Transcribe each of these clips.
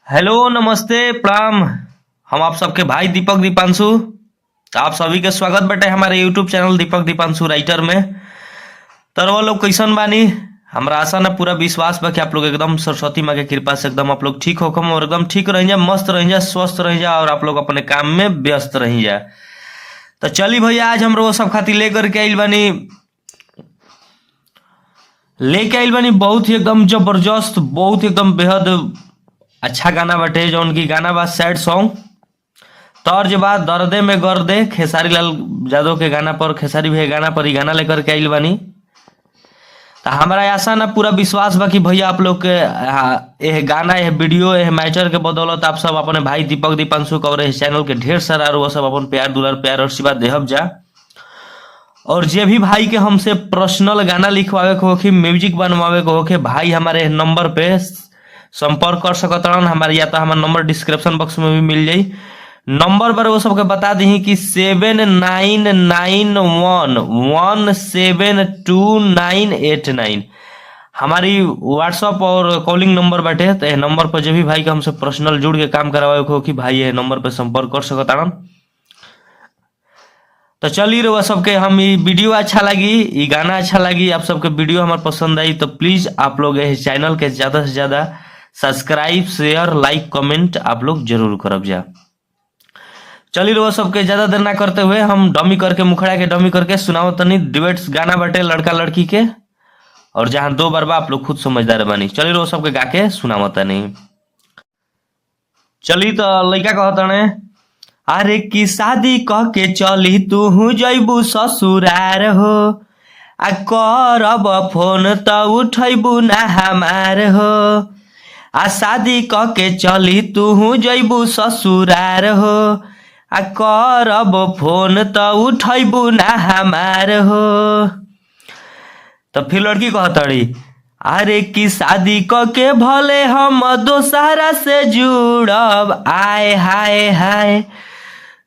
Hello नमस्ते प्रणाम। हम आप सबके भाई दीपक दीपांशु। आप सभी के स्वागत बाटे हमारे YouTube channel Deepak Deepanshu writer में। तरवा लोग कैसन बानी? हमरा आशा ना पूरा विश्वास बा कि आप लोग एकदम सरस्वती माँ के कृपा से एकदम आप लोग ठीक होखम और एकदम ठीक रही जा, मस्त रही जा, स्वस्थ रही जा और आप लोग अपने काम में व्यस्त रही जा। तो चली भैया, आज हम लोग सब खातिर लेकर के आइल बानी, लेके आइल बानी बहुत ही एकदम जबरदस्त, बहुत ही एकदम बेहद अच्छा गाना बाटे, जौन की गाना बा सैड सॉन्ग, तर्ज बा दर्दे में गर्दे, खेसारी लाल यादव के गाना पर, खेसारी भैया गाना पर ही गाना लेकर के आइल बानी। तो हमारा आशा ना पूरा विश्वास बा कि भैया आप लोग के एह गाना, एह वीडियो, एह मैटर के बदौलत आप सब अपने भाई दीपक दीपांशु और एह चैनल के ढेर सारा और वो सब अपन प्यार दुलार प्यार और आशीर्वाद देहब जा। और जे भी भाई के हमसे पर्सनल गाना लिखवावे के होखे, म्यूजिक बनवावे के होखे, भाई हमारे नंबर पे संपर्क कर सकत रहन। हमारे या तो हमारा नंबर डिस्क्रिप्शन बॉक्स में भी मिल जाई। नंबर पर वो सबके बता दी कि 7991172989 हमारी व्हाट्सअप और कॉलिंग नंबर बाटे। तो ये नंबर पर जो भी भाई के हमसे पर्सनल जुड़ के काम करावे के हो कि भाई ये नंबर पर संपर्क कर सकत रहन। तो चलिए रउआ सबके हम ई वीडियो अच्छा लगी, ई गाना अच्छा लगी, आप सबके वीडियो हमार पसंद आई तो प्लीज आप लोग इस चैनल के ज्यादा से ज्यादा सब्सक्राइब, शेयर, लाइक, कमेंट आप लोग जरूर करब जा। चलिए रउआ सबके ज्यादा देर ना करते हुए हम डमी करके, मुखड़ा के डमी करके सुनाओ तनी। डिबेट्स गाना बाटे लड़का लड़की के और जहाँ दो बार बा, आप लोग खुद समझदार बानी। चलिए रउआ सबके गा के सुनाओ तनी। चली तो लड़का कहतने, अरे की शादी कह के चली तू जैबू ससुरार हो, आ करब फोन त उठैबू ना हमार हो। आ शादी कह के चली तू जैबू ससुरार हो, आ करब फोन त उठैबू ना हमार हो। तो फिर लड़की कहतड़ी, अरे की शादी क के भले हम दोसरा से जुड़ब, आय हाय हाय,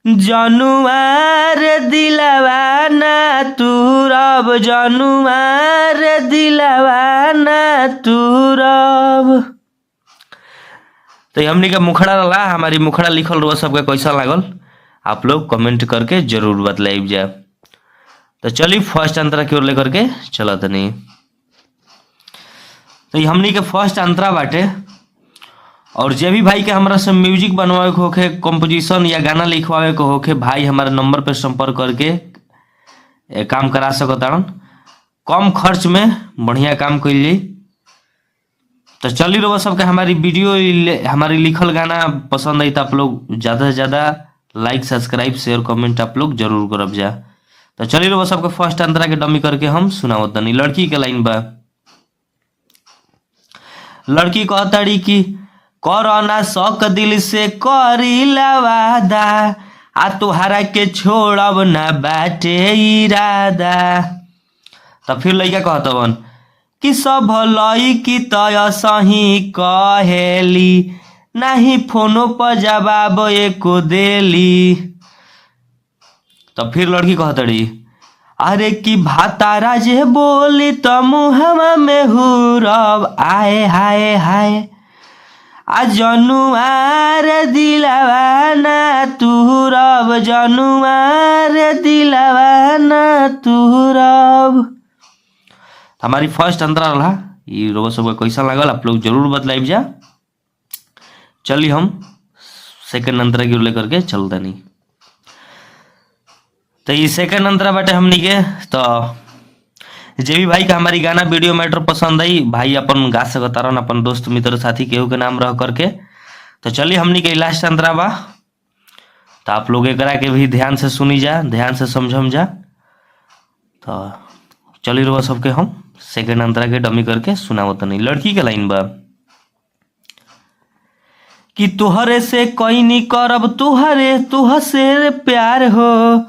जनुआर दिलवा ना तुरब, जनुआर दिलवा ना तुरब। तो ये हमनी के मुखड़ा रला, हमारी मुखड़ा लिखल रहुआ सबके कैसा लागल, आप लोग कमेंट करके जरूर बतलाइब जाए। तो चली फर्स्ट अंतरा की ओर लेकर के चला तनी। तो ये हमनी के फर्स्ट अंतरा बाटे और जे भी भाई के हमरा से म्यूजिक बनवावे के होखे, कंपोजिशन या गाना लिखवावे के होखे, भाई हमारे नंबर पे संपर्क करके काम करा सकतारन। कम खर्च में बढ़िया काम कइल जाई। तो चली रहुआ सबके हमारी वीडियो, हमारी लिखल गाना पसंद आई तो आप लोग ज़्यादा से ज़्यादा लाइक, सब्सक्राइब, शेयर, कमेंट आप लोग जरूर करब जा। तो चली रहुआ सबके फर्स्ट अंतरा के डमी करके हम सुनावत तनी। लड़की के लाइन बा। लड़की कहताड़ी कि करना शौक दिल से करीला वादा, आ तुहारा के छोड़ब ना बाटे इरादा। तो फिर लड़का कहतवन कि सब लईकी त सही कहेली, नाही फोनो पर जवाब एको देली। तो फिर लड़की कहतड़ी, अरे कि भातारा जे बोली त मुहवा में हुरब, आए हाय हाय, आ जनुआर दिलवा ना तुरब, जनुआर दिलवा ना तुरब। हमारी फर्स्ट अंतरा रहा ये। रउआ सबके कैसा लागल, आप लोग जरूर बतलाइब जा। चलिए हम सेकंड अंतरा की ओर लेकर के चल तनी। तो ये सेकंड अंतरा बाटे हमनी के। तो जे भी भाई का हमारी गाना, वीडियो, मैटर पसंद आई, भाई अपन गा सकतारन अपन दोस्त, मित्र, साथी केहू के नाम रह करके। तो चलिए हमनी के लास्ट अंतरा बा, तो आप लोग एकरा के भी ध्यान से सुनी जा, ध्यान से समझम जा। तो चलिए रउआ सबके हम सेकंड अंतरा के डमी करके सुनावत तनी। लड़की के लाइन बा कि तोहरे से कहीं करब तुहरे तुह से प्यार हो,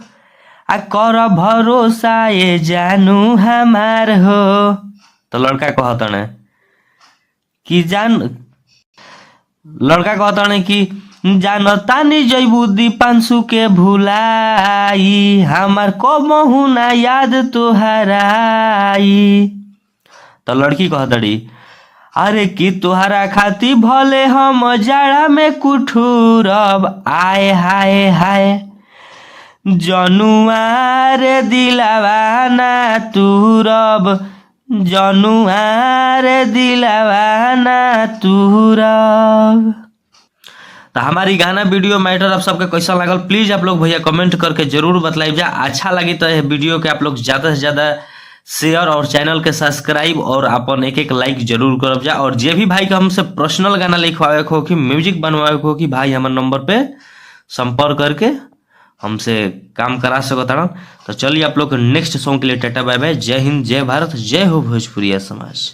आ कर भरोसा ये जानू हमार हो। तो लड़का कहतने कि जान, लड़का कहतने कि जानतानी जैबू दीपांशु के भुलाई, हमार कबहू ना याद तोहराई। तो लड़की कहतड़ी, अरे कि तुहरा खाती भले हम जाड़ा में कुठुरब, आय हाय हाय। जनुआ रे दिलावा ना तुरब, जनुआ रे दिलावा ना तुरब। तो हमारी गाना वीडियो मैटर आप सबके कैसा लागल, प्लीज आप लोग भैया कमेंट करके जरूर बतलाइब जा। अच्छा लगी तो यह वीडियो के आप लोग ज़्यादा से ज़्यादा शेयर और चैनल के सब्सक्राइब और अपन एक एक लाइक जरूर करब जा। और जे भी भाई के हमसे पर्सनल गाना लिखवावे के हो कि म्यूजिक बनवावे के हो कि भाई हमारे नंबर पे संपर्क करके हमसे काम करा सकत हन। तो चलिए आप लोग नेक्स्ट सॉन्ग के लिए टाटा बाय बाय। जय हिंद, जय भारत, जय हो भोजपुरिया समाज।